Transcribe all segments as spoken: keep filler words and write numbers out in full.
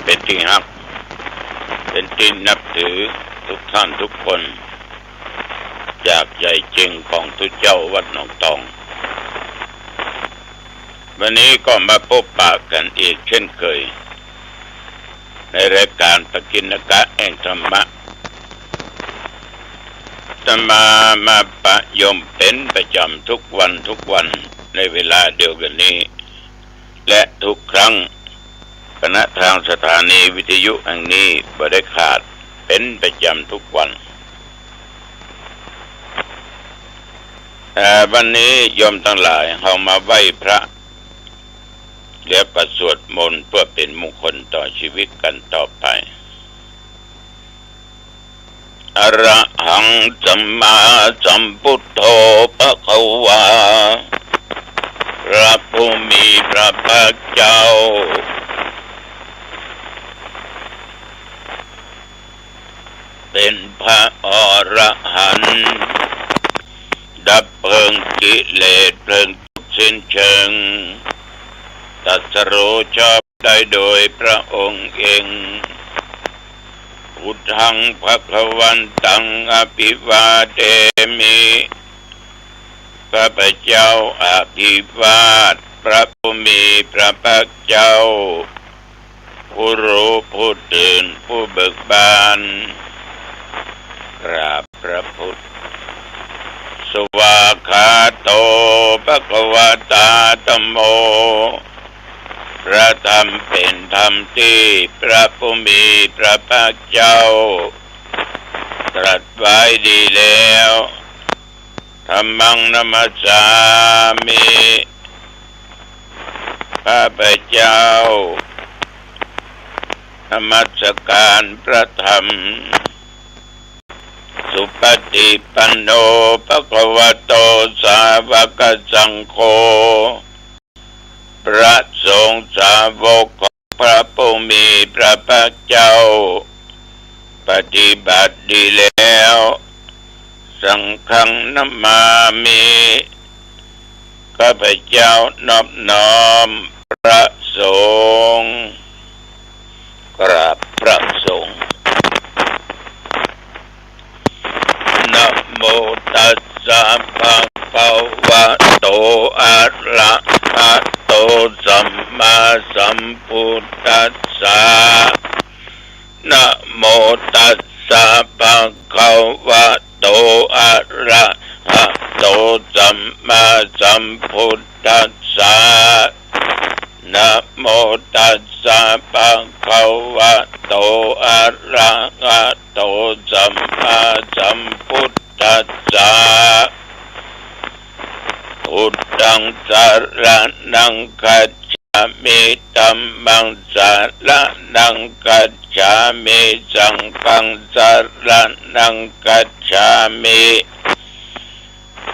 เป็นตี้ฮัก เป็นตี้นับถือทุกท่านทุกคน จากใจ๋จริงของตุ๊เจ้าวัดหนองตอง วันนี้ก็มาปบปะกั๋นอีกเช่นเกย ในรายก๋านปกิณกะแห่งธรรมะ อาตมามาปะยมเป๋นประจ๋ำทุกวันทุกวันในเวลาเดียวกั๋นนี้ และทุกครั้ง คณะทางสถานีวิทยุแห่งนี้บ่ได้ขาด เป๋นประจ๋ำทุกวัน เอ่อ วันนี้โยมตังหลายเฮามาไหว้พระ แล้วก็สวดมนต์เพื่อเป๋นมงคลต่อชีวิตกั๋นต่อไป อะระหังสัมมาสัมพุทโธภะคะวา พระผู้มีพระภาคเจ้า เป๋นพระอรหันต์ ดับเพลิงกิเลสเพลิงทุกข์สิ้นเชิง ตรัสรู้ชอบได้โดยพระองค์เอง พุทธังภะคะวันตัง อภิวาเทมิ ข้าพเจ้าอภิวาทพระผู้มีพระภาคเจ้า ผู้รู้ผู้ตื่นผู้เบิกบาน กราบพระพุทธ สวากขาโต ภะคะวะตา ธัมโม พระธรรมเป๋นธรรมตี้พระผู้มีพระภาคเจ้า ตรัสไว้ดีแล้ว ธัมมังนะมัสสามิ ข้าพเจ้า นมัสก๋านพระธรรม สุปฏิปันโน ภะคะวะโต สาวกสังโฆ พระสงฆ์สาวกของพระผู้มีพระภาคเจ้า ปฏิบัติดีแล้ว สังฆังนะมามิ ข้าพเจ้านอบน้อมพระสงฆ์ กราบพระสงฆ์ นะโมตัสสะ ภะคะวะโต อะระหะโต สัมมาสัมพุทธัสสะ นะโมตัสสะ ภะคะวะโต อะระหะโต สัมมาสัมพุทธัสสะ นะโมตัสสะ ภะคะวะโต อะระหะโต สัมมาสัมพุทธัสสะ พุทธังสะระณังคัจฉามิ ธัมมังสะระณังคัจฉามิ สังฆังสะระณังคัจฉามิ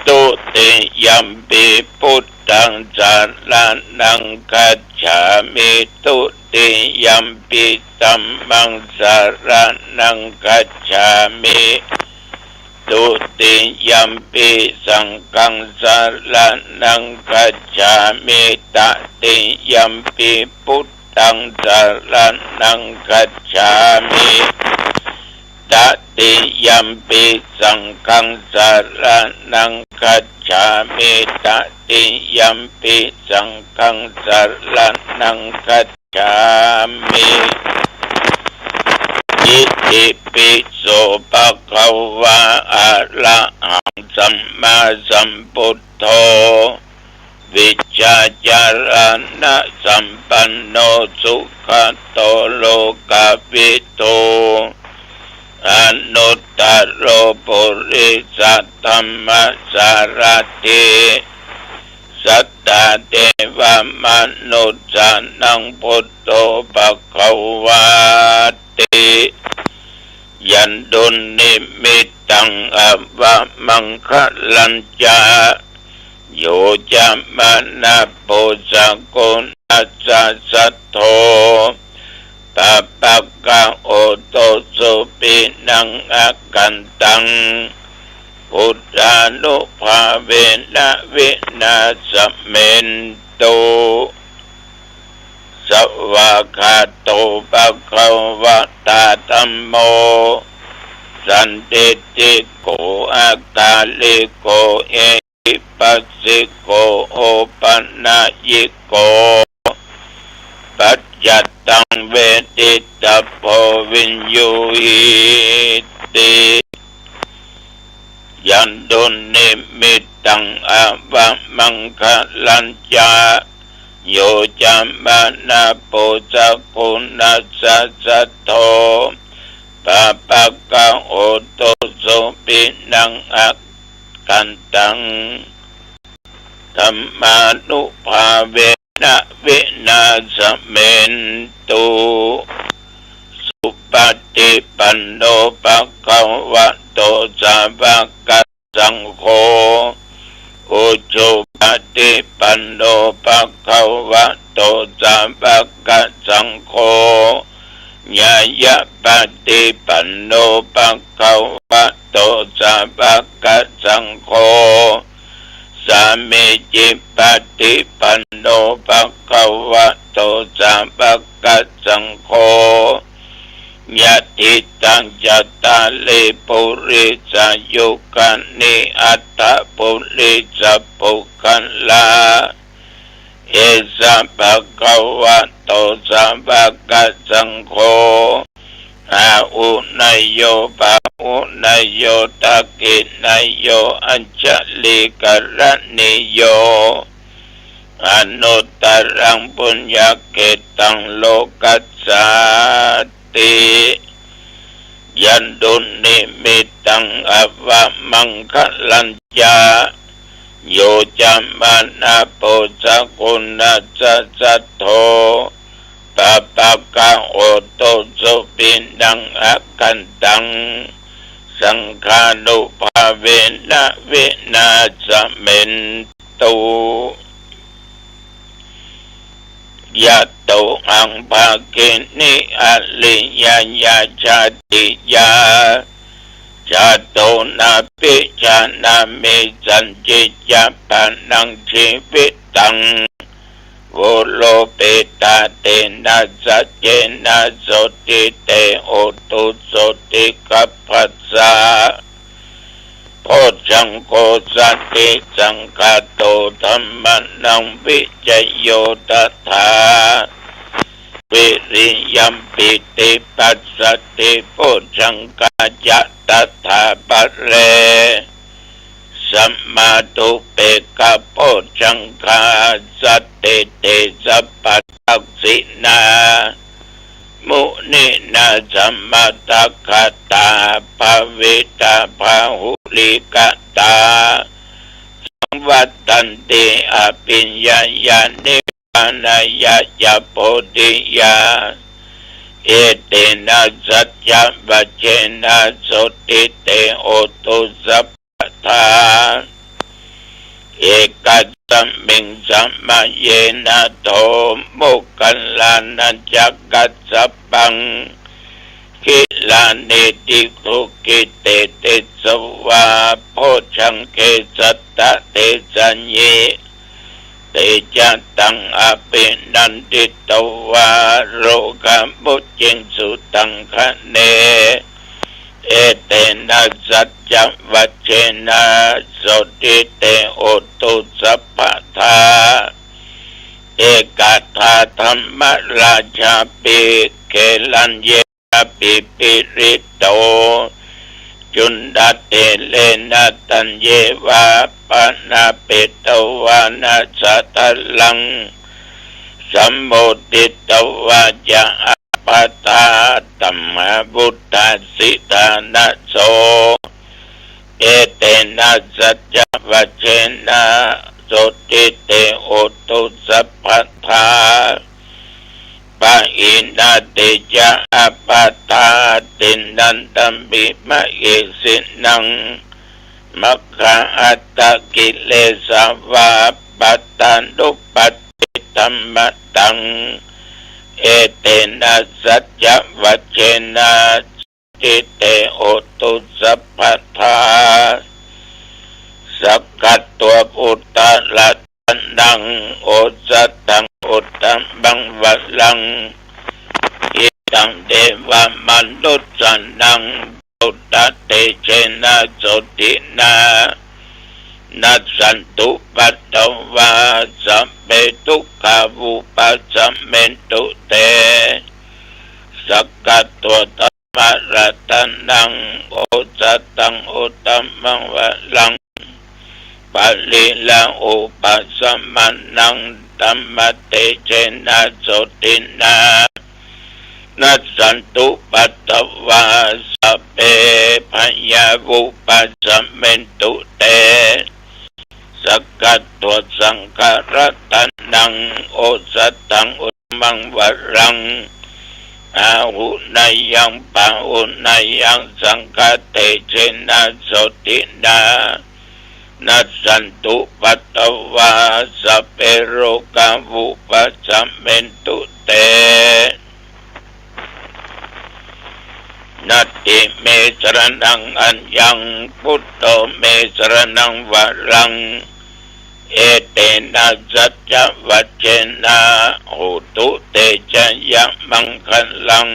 ทุติยัมปิ พุทธังสะระณังคัจฉามิ ทุติยัมปิ ธัมมังสะระณังคัจฉามิ ทุติยัมปิ สังฆังสะระณังคัจฉามิ ตติยัมปิ พุทธังสะระณังคัจฉามิ ตติยัมปิ สังฆังสะระณังคัจฉามิ ตติยัมปิ สังฆังสะระณังคัจฉามิ อิติปิโส ภะคะวะ อะระหัง สัมมาสัมพุทโธ วิชชาจารณะสัมปันโน สุขะโต โลกะวิทู อนุตตะโร ปุริสะธัมมะสารถิ สัตตาเทวะมนุสสานัง พุทโธ ภะคะวาติ ยันตุนนิมิตตัง อวะมังคะลัญจะ โยจะมะนะ ปูชะกุณัสสะ สัทโธ ปะปะกะโอโต สุปินัง อะกันตัง พุทธานุภาเวนะ วินาสะเมนตุ สวากขาโต ภะคะวะตา ธัมโม สันทิฏฐิโก อะกาลิโก เอหิปัสสิโก โอปะนะยิโก ปัจจัตตัง เวทิตะโพ วิญญูหิติ ยัง ดุนนิมิตตัง อวะมังคะลัญจะ โย จะมะนะ ปุสสะกุณัสสะ สัทโธ ปะปะกะโหตุ สุขินัง อะคันตัง ธัมมานุภาเวนะ วินาสเมนตุ สุปะฏิปันโน ภะคะวะโต สาวะกะสังโฆ อุจุปะฏิปันโน ภะคะวะโต สาวะกะสังโฆ ญาณะปะฏิปันโน ภะคะวะโต สาวะกะสังโฆ สามีจิปะฏิปันโน ภะคะวะโต สาวะกะสังโฆ ยะถิตัง จัตตาริ ปุริสายุคานิ อัตถะปุริสะปุคคละ เอสะ ภะคะวะโต สาวะกะสังโฆ อาหุเนยโย ปาหุเนยโย ทักขิเนยโย อัญชะลีกะระณีโย อนุตตะรัง ปุญญะเขตตัง โลกัสสาติ ยัง ดุนนิมิตตัง อวะมังคะลัญจะ โย จะมะนะ ปุสสะกุณัสสะ สัทโธ ปะปะกะโหตุ สุขินัง อะคันตัง สังฆานุภาเวนะ วินาสเมนตุ ยะโต อัง ภะคินิ อะริยะยะ ชาติยา ชาโต นาปิ ชานามิ สัญญิยะ ปะนัง ชีวิตัง โวโรปิตา เตนะ สัจเจนะ โสตถิ เต โหตุ โสตถิคัพพะสสะ โพชฌังโค สันติสังคาโต ธัมมานัง วิจโย ตถา วิริยัม ปีติปัสสัทธิ โพชฌังคา จะ ตถาปะเร สัมมาทุปเปกขะโพชฌังคา สันติเต สัพพะทักขิณา มุนินา สมาทักขาตา ภาวิตา พาหุลีกตา สังวัตตันติ อภิญญายา นิพพานายา จะ โพธิยา เอเตนะ สัจจวัจเจนะ โสตถิ เต โหตุ สัพพะทา เอกัสสมิง สมะเยนะ โท โมคคัลลานะ จะ กัสสปัง กิลานิ ติ สุขิ เตติสวา โพชฌังเข สัตตะเตสัญญิ เตจะตัง อภินันทิตวา โรกามุจจิงสุตังคะเน เอเตนะ สัจจวัจเจนะ โสตถิ เต โหตุ สัพพะทา เอกาทา ธัมมราชาปิ เกลัญเยนะ ปิปิริตโต จุณฑะเถเรนะ ตัญเยวา ปะนะเปตวานะ สะทะลัง สัมโมทิตวา จะ อาปาทา ธัมมาวุฒา สิทานะโส เอเตนะ สัจจวัจเจนะ โสตถิ เต โหตุ สัพพะทา ปะหินา เตจะ อาปาทา ติณันตะปิ มะเหสินัง มัคคะอัตตะกิเลสาวา ปัตตานุปัสสิ ธัมมะตัง เอเตนะ สัจจวัจเจนะ โสตถิ เต โหตุ สัพพะทา สักขะตัว พุทธะรัต ณัง โอสถัง อุตตมัง วรัง หิตัง เทวะมนุสสานัง พุทธะเตเจนะ โสตินะ นัสสันตุปัตตวา สัพเพ ทุกขา วุปัสสะเมนตุ เต สักขะโต ธรรมะรัตนัง โอสถัง อุตตมัง วรัง ปะริลาหุปัสสะมานัง ธรรมะเตเจนะ โสตินะ นัสสันตุปัตตวา สัพเพ พยา วุปัสสะเมนตุ เต สักขะโต สังฆะรัตนัง โอสถัง อุตตมัง วรัง อาหุเนยัง ปะหุเนยัง สังฆะเตเจนะ โสตินะ นัสสันตุปัตตวา สัพเพ โรกา วุปัสสะเมนตุ เต นัตถิเม สรณัง อัญญัง พุทโธ เม สรณัง วรัง เอเตนะ สัจจวัจเจนะ โหตุ เตชะยะ มังคะลัง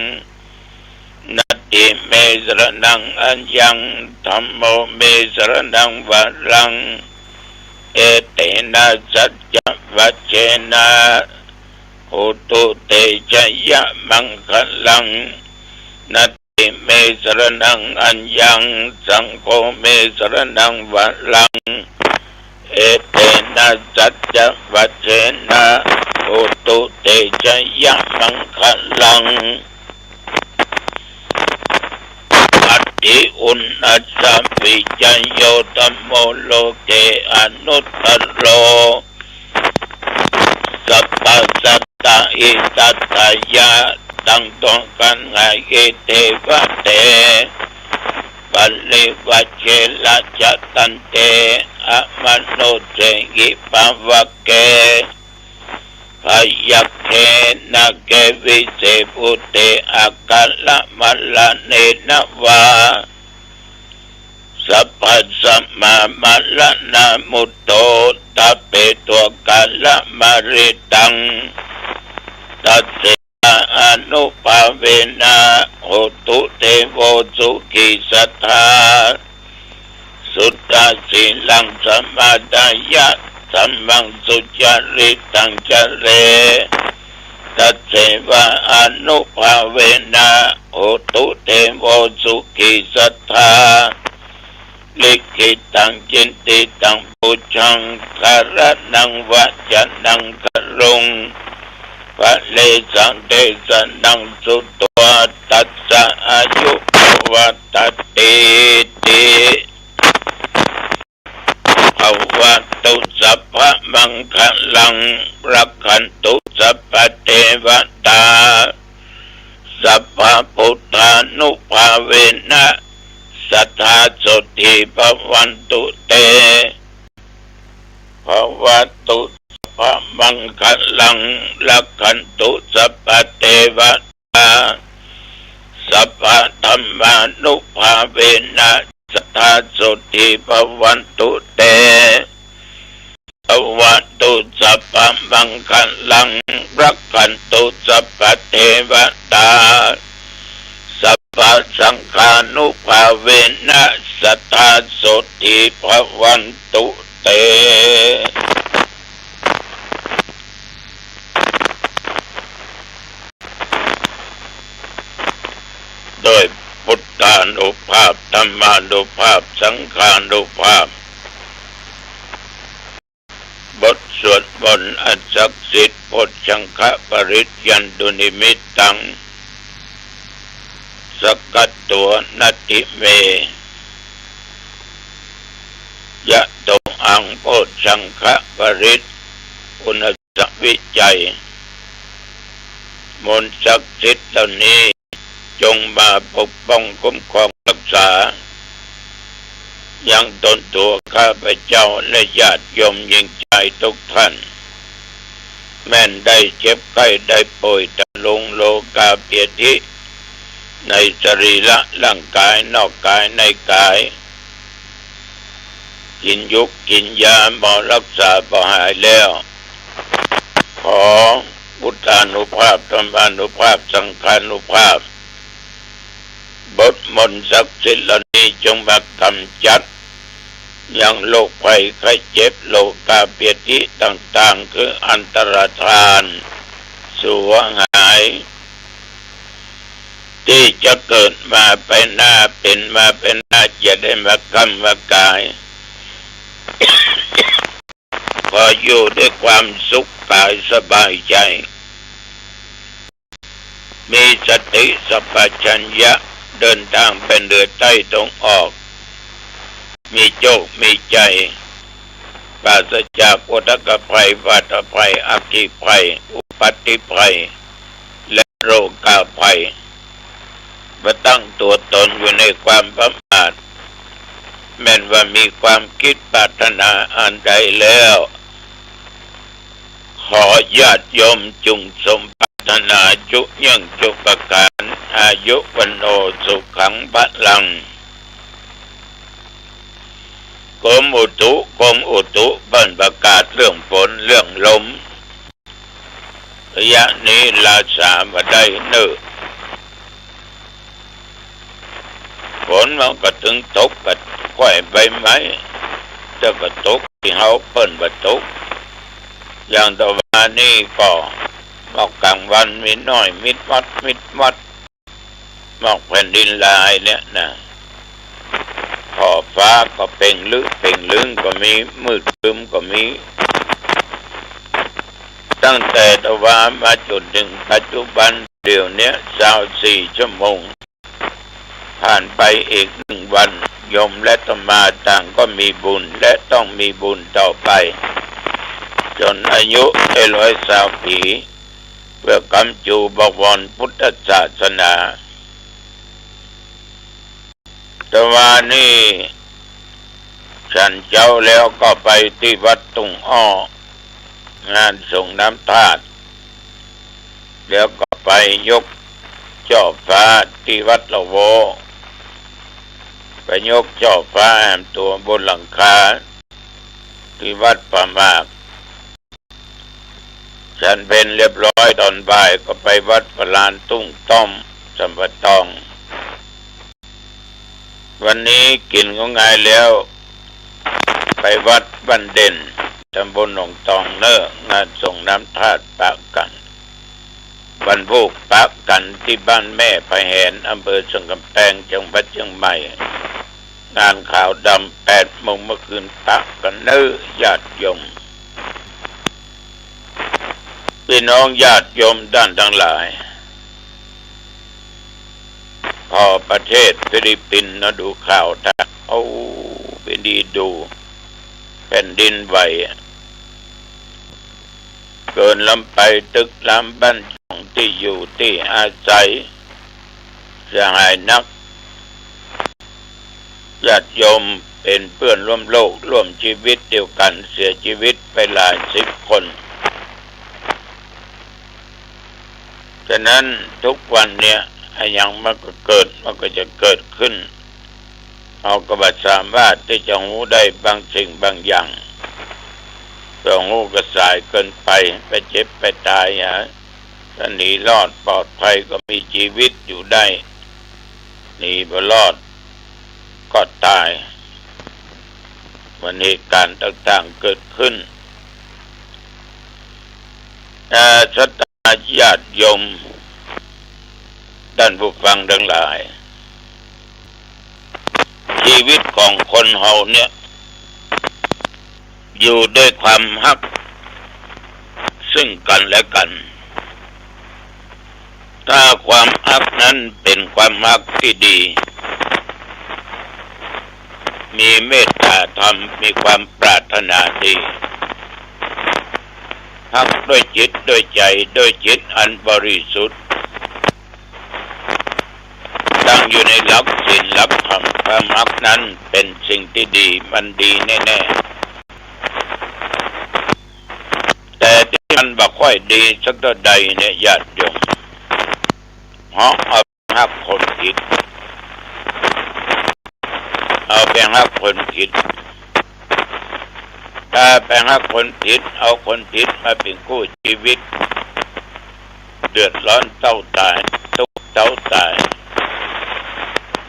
นัตถิเม สรณัง อัญญัง ธัมโม เม สรณัง วรัง เอเตนะ สัจจวัจเจนะ โหตุ เตชะยะ มังคะลัง นัตถิเม สรณัง อัญญัง ธัมโม เม สรณัง วรัง เอเตนะ สัจจวัจเจนะ โหตุ เตชะยะ มังคะลัง อัตถิอุณณัสสะ วิจโย ธัมโม โลเก อนุตตโร สัพพะสัตตา หิตัตถายะ ตัง โต ขันหา หิ เทวะเต ปะริวัจเชนะ จะ ตันเต อมโน เสหิ ภะวะเก พยัคเข นาเก วิเศษ ภูเต อาคาระมะระเณนะ วา สัพพะสัมมา มะระนา มุตโต ทะเปโต อาคาระมะริตัง ตัสเสวะ อานุภาเวนะ โหตุ เทโว สุขี สัตถา สุตตะ สีลัง สมาดายะ ธัมมัง สุจาริตัง จะเร ตัสเสวะ อานุภาเวนะ โหตุ เทโว สุขี สัตถา ลิขิตัง จินติตัง ปูชา กะระณัง วะจะนัง กะรุง ปะเรสัง เตสะนัง สุตวา ทัสสะ อายุ ภะวะตะ ตีติ ภะวะตุ สัพพะมังคะลัง รักขันตุ สัพพะเทวะตา สัพพะพุทธานุภาเวนะ สัตถา โสตถี ภะวันตุ เต ภะวะตุ สัพพะมังคะลัง รักขันตุ สัพพะเทวะตา สัพพะธัมมานุภาเวนะ สัตถา โสตถี ภะวันตุ เต ภะวะตุ สัพพะมังคะลัง รักขันตุ สัพพะเทวะตา สัพพะสังฆานุภาเวนะ สัตถา โสตถี ภะวันตุ เต ด้วยพุทธานุภาพ ธัมมานุภาพ สังฆานุภาพ บทสวดมนต์อันศักดิ์สิทธิ์ โพชฌังคปริตยันตุนิมิตตัง สักขะโต นัตถิเม ยะโต อัง โพชฌังคปริต ปุณณสวิจัย มนต์ศักดิ์สิทธิ์เหล่านี้ จงมาปกป้องคุ้มครองรักษา ยังตนตัวข้าพเจ้าและญาติโยมหญิงชายทุกท่าน แม้นได้เจ็บไข้ได้ป่วยตะลุงโรคาพยาธิ ในสรีระร่างกายนอกกายในกาย กินยุกกินยาหมอรักษาพอหายแล้ว อพุทธานุภาพ ธรรมานุภาพ สังฆานุภาพ บทมนต์ศักดิ์สิทธิ์เหล่านี้จงมากำจัด ยังโรคภัยไข้เจ็บ โรคาพยาธิต่างๆ คืออันตรธาน สูญหาย ตี้จะเกิดมาไปหน้า เป๋นมาไปหน้า จะได้มาก้ำมากาย ขออยู่ด้วยความสุขกายสบายใจ๋ มีสติสัมปชัญญะ เดินตางไปเหนือใต้ตะวันออก มีโจคมีใจ๋ ปราศจากอุทกภัย วาตภัย อัคคีภัย อุปัตติภัย และโรคาภัย บ่ตั้งตั๋วต๋นอยู่ในความประมาท แม่นว่ามีความกึ๊ดปรารถนาอันใดแล้ว ขอญาติโยมจงสมปรารถนาจุเยื่องจุประก๋าน อายุ วัณโณ สุขัง พลัง กรมอุตุ กรมอุตุเปิ้นประกาศเรื่องฝนเรื่องลม ระยะนี้ลาสาบ่ได้เน่อ ฝนมันก็ตึงตก ก็ค่อยใบไม้ แต่ก็ตกตี้เฮา เปิ้นบ่ตก อย่างตะวานี้ก็หมอกก๋างวันมีน้อย มิดวัดมิดวัด หมอกแผ่นดินไหวเนี่ยนะ ท้องฟ้าก็เป่งลึกเป่งลึงก็มี มืดครึ้มก็มี ตั้งแต่ตะวามาจ๋นเถิงปัจจุบันเดี๋ยวเนี้ย ซาวสี่ชั่วโมง ผ่านไปอีกหนึ่งวัน โยมและอาตมาต่างก็มีบุญและต้องมีบุญต่อไป จ๋นอายุได้ร้อยซาวปี๋ เปื้อก๋ำจูบวรพุทธศาสนา ตะวานี้ฉันเจ๊าแล้วก็ไปตี้วัดตุ้งอ้อ งานสรงน้ำธาตุ แล้วก็ไปยกจ้อฟ้าตี้วัดละโว ไปยกจ้อฟ้าแหมตั๋วบนหลังคาตี้วัดป่าหมาก ฉันเพลเรียบร้อยต๋อนบ่ายก็ไปวัดป่าลานตุ้งต้อม สำปะตอง วันนี้กิ๋นข้าวงายแล้ว ไปวัดบ้านเด่น ตำบลหนองตองเน่อ งานสรงน้ำธาตุปะกั๋น วันพูกปะกั๋นตี้บ้านแม่ผาแหน อำเภอสันก๋ำแปง จังหวัดเจียงใหม่ งานขาวดำแปดโมงเมื่อคืน ปะกั๋นเน่อญาติโยม ปี้น้องญาติโยมต้านตังหลาย ผ่อประเทศฟิลิปปินส์เนาะ ดูข่าวตาง โอ้ ไปดีดู แผ่นดินไหว เกินล้ำไป ตึกรามบ้านช่อง ตี้อยู่ตี้อาศัย เสียหายนัก ญาติโยมเป๋นเปื้อนร่วมโลกร่วมจีวิตเดียวกั๋น เสียจีวิตไปหลายสิบคน ฉะนั้นทุกวันเนี่ย อะหยังมันก็เกิด มันก็จะเกิดขึ้น เฮาก็บ่สามารถตี้จะฮู้ได้บางสิ่งบางอย่าง เปื้อฮู้ก็สายเกินไป ไปเจ็บไปต๋ายอะ ถ้าหนีรอดปลอดภัยก็มีจีวิตอยู่ได้ หนีบ่รอดก็ต๋าย มันเหตุก๋ารณ์ต่างๆ เกิดขึ้น เอ่อ ศรัทธาญาติโยม ต้านผู้ฟังตังหลาย จีวิตของคนเฮาเนี่ย อยู่ด้วยความฮักซึ่งกั๋นและกั๋น ถ้าความฮักนั้นเป๋นความฮักตี้ดี มีเมตต๋าธรรม มีความปรารถนาดี ฮักด้วยจิตด้วยใจ๋ ด้วยจิตอันบริสุทธิ์ ตั้งอยู่ในหลักศีลหลักธรรม ความฮักนั้นเป๋นสิ่งตี้ดี มันดีแน่ๆ แต่ตี้มันบ่ค่อยดีสักเต้าใดเนี่ยญาติโยม เพราะเอาไปฮักคนผิด เอาไปฮักคนผิด ต ถ้าไปฮักคนผิด เอาคนผิดมาเป๋นกู้จีวิต เดือดร้อนเต้าต๋าย ตุ๊กเต้าต๋าย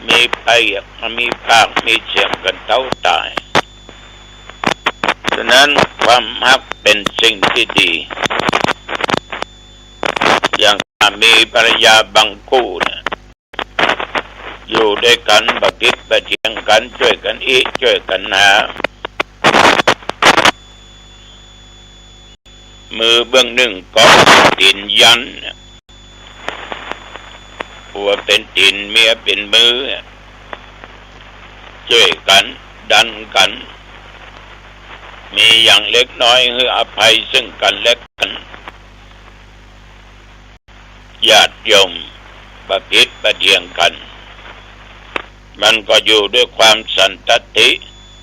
มีปาก มีปากมีเสียงกั๋นเต้าต๋าย ฉะนั้นความฮักเป๋นสิ่งตี้ดี อย่างสามีภรรยาบางกู้เนี่ย อยู่ตวยกั๋นบ่ผิดบ่เถียงกั๋น จ้วยกั๋นอิ จ้วยกั๋นหา มือเบื้องนึ่งก็ตี๋นยัน ผัวเป๋นตี๋น เมียเป๋นมือ จ้วยกั๋น ดันกั๋น มีอย่างเล็กน้อยหื้ออภัยซึ่งกั๋นและกั๋น ญาติโยม บ่ผิดบ่เถียงกั๋น มันก็อยู่ตวยความสันตติ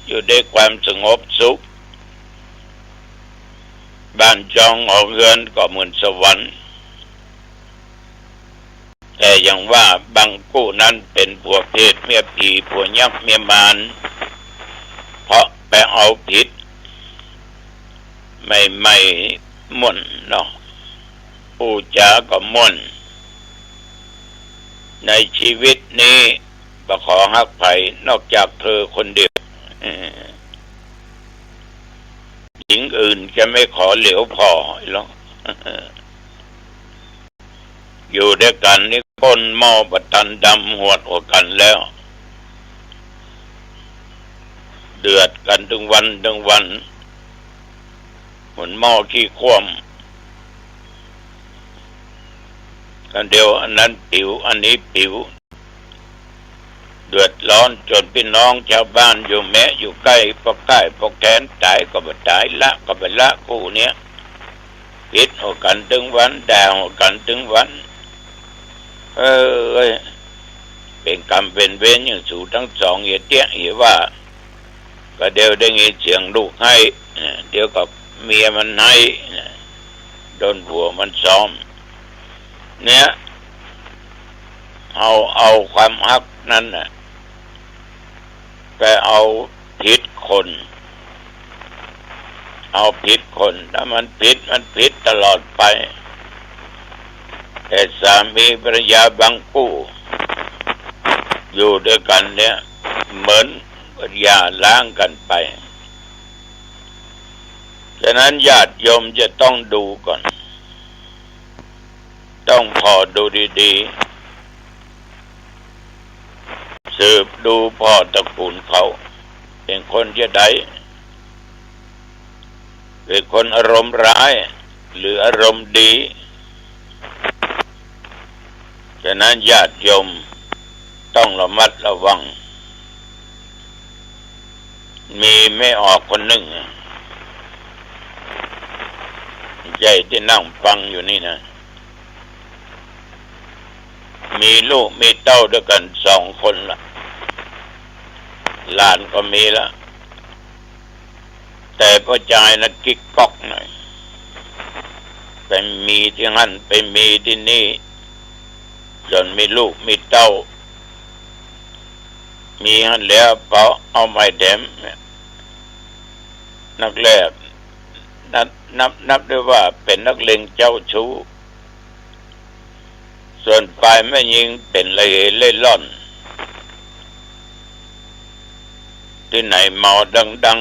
อยู่ตวยความสงบสุข บ้านจองหอเฮือนก็เหมือนสวรรค์ แต่อย่างว่าบางกู้นั้นเป๋นผัวเผทเมียผี ผัวยักษ์เมียมาร เพราะไปเอาผิด ใหม่ๆ ม่วนเนาะ อู้จ๋าก็ม่วน ในจีวิตนี้บ่ขอฮักใผนอกจากเธอคนเดียว หญิงอื่นจะไม่ขอเหลียวผ่อหรอก อยู่ตวยกั๋นนี่ก้นหม้อบ่ตันดำหวดกว่ากั๋นแล้ว เดือดกั๋นตึงวันตึงวัน เหมือนหม้อขี้คว่ำ กันเดียวอันนั้นปิ๋ว อันนี้ปิ๋ว เดือดร้อนจ๋นปี้น้องจาวบ้านอยู่แมะอยู่ใก้ ปอก้ายปอแขน ต๋ายก็บ่ต๋าย ละก็บ่ละ กู้เนี้ย ผิดหากั๋นตึงวัน ด่าหากั๋นตึงวัน เอ้ย เป๋นกรรมเป๋นเวรอย่างสูตังสอง เหียเตี้ยเหียว่า ก็เดี๋ยวได้ยินเสียงลูกไห้ เดี๋ยวก็เมียมันไห้ โดนผัวมันซ้อม เนี่ย เอา เอาความฮักนั้นน่ะ ไปเอาผิดคน เอาผิดคน ถ้ามันผิด มันผิดตลอดไป แต่สามีภรรยาบางกู้ อยู่ตวยกั๋นเนี่ย เหมือนหย่าร้างกั๋นไป ฉะนั้นญาติโยมจะต้องดูก่อน ต้องผ่อดูดีๆ สืบดูผ่อตระกูลเขา เป๋นคนจะใด เป๋นคนอารมณ์ร้าย หรืออารมณ์ดี ฉะนั้นญาติโยมต้องระมัดระวัง มีแม่ออกคนนึ่ง ใหญ่ตี้นั่งฟังอยู่นี่นะ มีลูกมีเต้าตวยกั๋นสองคนละ หลานก็มีละ แต่ป้อจายนะกิ๊กก๊อกหน่อย ไปมีตี้หั้น ไปมีตี้นี่ จ๋นมีลูกมีเต้า มีหั้นแล้ว ปอเอาใหม่แถม นักแล นับ นับ นับได้ว่าเป๋นนักเลงเจ้าชู้ ส่วนฝ่ายแม่ญิงเป๋นระเหเล่ร่อน ตี้ไหนหมอดัง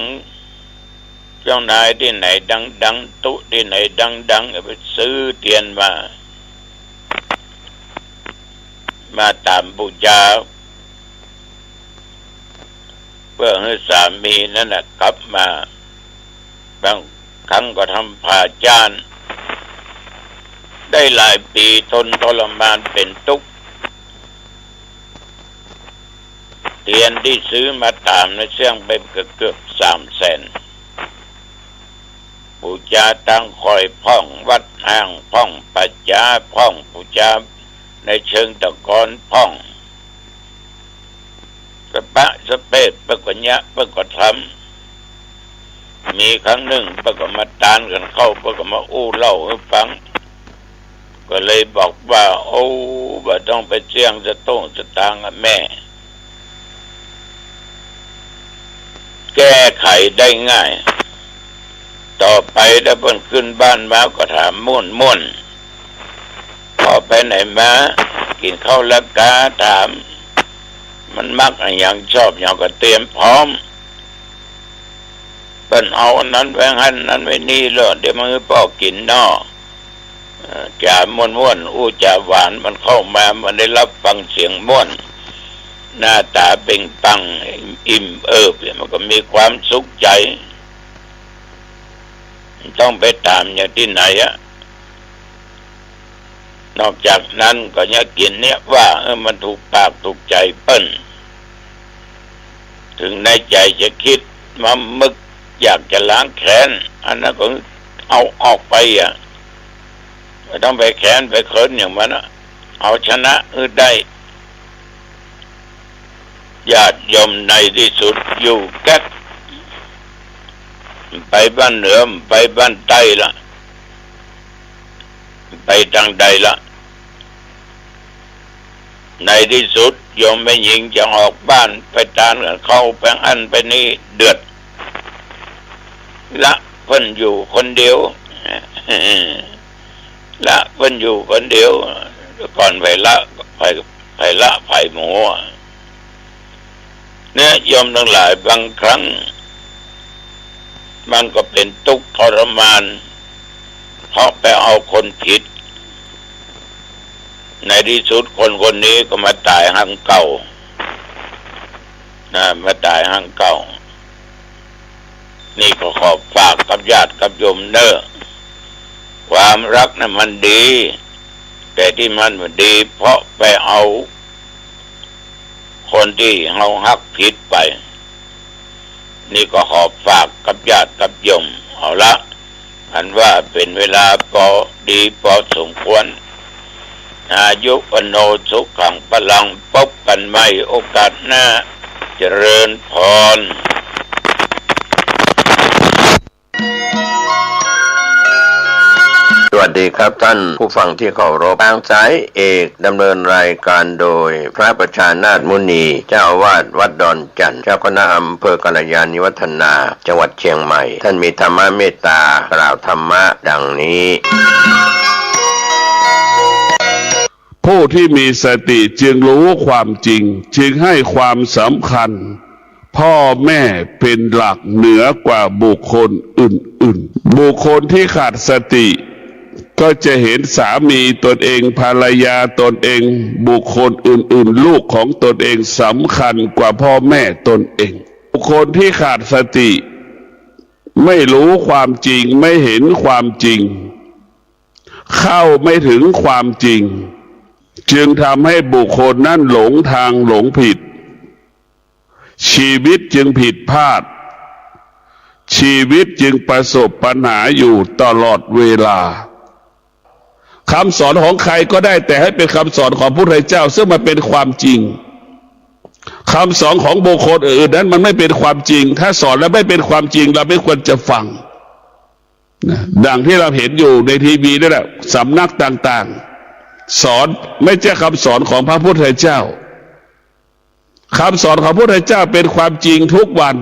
ๆ เจ้านายตี้ไหนดังๆ ตุ๊ตี้ไหนดังๆ ก็ไปซื้อเตียนมา มาต๋ามปู๋จา เปื้อหื้อสามีนั้นน่ะกลับมา บางครั้งก็ทำผาดจ้าน ได้หลายปี๋ ทนทรมานเป๋นตุ๊กข์ เตียนตี้ซื้อมาต๋ามนั้นเสี้ยงไปเกือบๆ สามแสน ปู๋จาตางค่อยพ่อง วัดฮ้างพ่อง ป่าจ๊าพ่อง ปู๋จาในเชิงตะกอนพ่อง สะปะสะเปะเปิ้นก็เยียะ เปิ้นก็ทำ มีครั้งนึ่งเปิ้นก็มาตานกั๋นเข้า เปิ้นก็มาอู้เล่าหื้อฟัง ก็เลยบอกว่า โอ้ บ่ต้องไปเสี้ยงสตุ้งสตางค์อะแม่ แก้ไขได้ง่าย ต่อไปถ้าเปิ้นขึ้นบ้านมาก็ถามม่วนๆ พ่อไปไหนมา กิ๋นข้าวแล้วกา ถาม มันมักอะหยัง ชอบหยังก็เตรียมพร้อม เปิ้นเอาอันนั้นไว้หั้น อันนั้นไว้นี่แล้ว เดี๋ยวมาหื้อป้อกิ๋นเนาะ เอ่อ จ๋าม่วนๆ อู้จ๋าหวาน มันเข้ามา มันได้รับฟังเสียงม่วน หน้าต๋าเปล่งปลั่ง อิ่มเอิบ มันก็มีความสุขใจ๋ ต้องไปถามอย่างตี้ไหนอะ นอกจากนั้นก็ยังกิ๋นเนี่ยว่า เออ มันถูกปากถูกใจ๋เปิ้น ถึงในใจ๋จะกึ๊ดมามึกอยากจะล้างแค้น อันนั้นก็เอาออกไปอะ บ่ต้องไปแค้นไปเคืองอย่างมันอะ เอาชนะหื้อได้ ญาติโยมในตี้สุดอยู่แก๊ก ไปบ้านเหนือ ไปบ้านใต้ละ ไปตางใดละ ในตี้สุดโยมแม่ญิงจะออกบ้าน ไปตานกับเขา ไปอั้นไปนี่ เดือด ละเปิ้นอยู่คนเดียว ละเปิ้นอยู่คนเดียว ก่อนใผละ ใผ ใผละใผหมู่ เนี่ย โยมตังหลาย บางครั้ง มันก็เป๋นตุ๊กข์ทรมาน เพราะไปเอาคนผิด ในตี้สุดคนคนนี้ก็มาต๋ายหางเก่า นะ มาต๋ายหางเก่า นี่ก็ขอฝากกับญาติกับโยมเน่อ ความฮักน่ะมันดี แต่ตี้มันบ่ดี เพราะไปเอา คนตี้เฮาฮักผิดไป นี่ก็ขอฝากกับญาติกับโยม เอาละ อันว่าเป๋นเวลาปอดีปอสมควร อายุวัณโณสุขังพลัง พบกั๋นใหม่โอกาสหน้า เจริญพร สวัสดีครับท่านผู้ฟังที่เคารพ ทางสายเอกดำเนินรายการโดยพระประชานาถมุนี เจ้าอาวาสวัดดอนจั่น เจ้าคณะอำเภอกัลยาณิวัฒนา จังหวัดเชียงใหม่ ท่านมีธรรมเมตตากล่าวธรรมะดังนี้ ผู้ที่มีสติจึงรู้ความจริง จึงให้ความสำคัญพ่อแม่เป็นหลักเหนือกว่าบุคคลอื่นๆ บุคคลที่ขาดสติก็จะเห็นสามีตนเอง ภรรยาตนเอง บุคคลอื่นๆ ลูกของตนเองสำคัญกว่าพ่อแม่ตนเอง บุคคลที่ขาดสติไม่รู้ความจริง ไม่เห็นความจริง เข้าไม่ถึงความจริง จึงทำให้บุคคลนั้นหลงทางหลงผิด ชีวิตจึงผิดพลาด ชีวิตจึงประสบปัญหาอยู่ตลอดเวลา คำสอนของใครก็ได้ แต่ให้เป็นคำสอนของพระพุทธเจ้า ซึ่งมันเป็นความจริง คำสอนของบุคคลอื่นนั้นมันไม่เป็นความจริง ถ้าสอนแล้วไม่เป็นความจริง เราไม่ควรจะฟัง นะ ดังที่เราเห็นอยู่ในทีวีนี่แหละ สำนักต่างๆ สอนไม่ใช่คำสอนของพระพุทธเจ้า คำสอนของพระพุทธเจ้าเป็นความจริงทุกวัน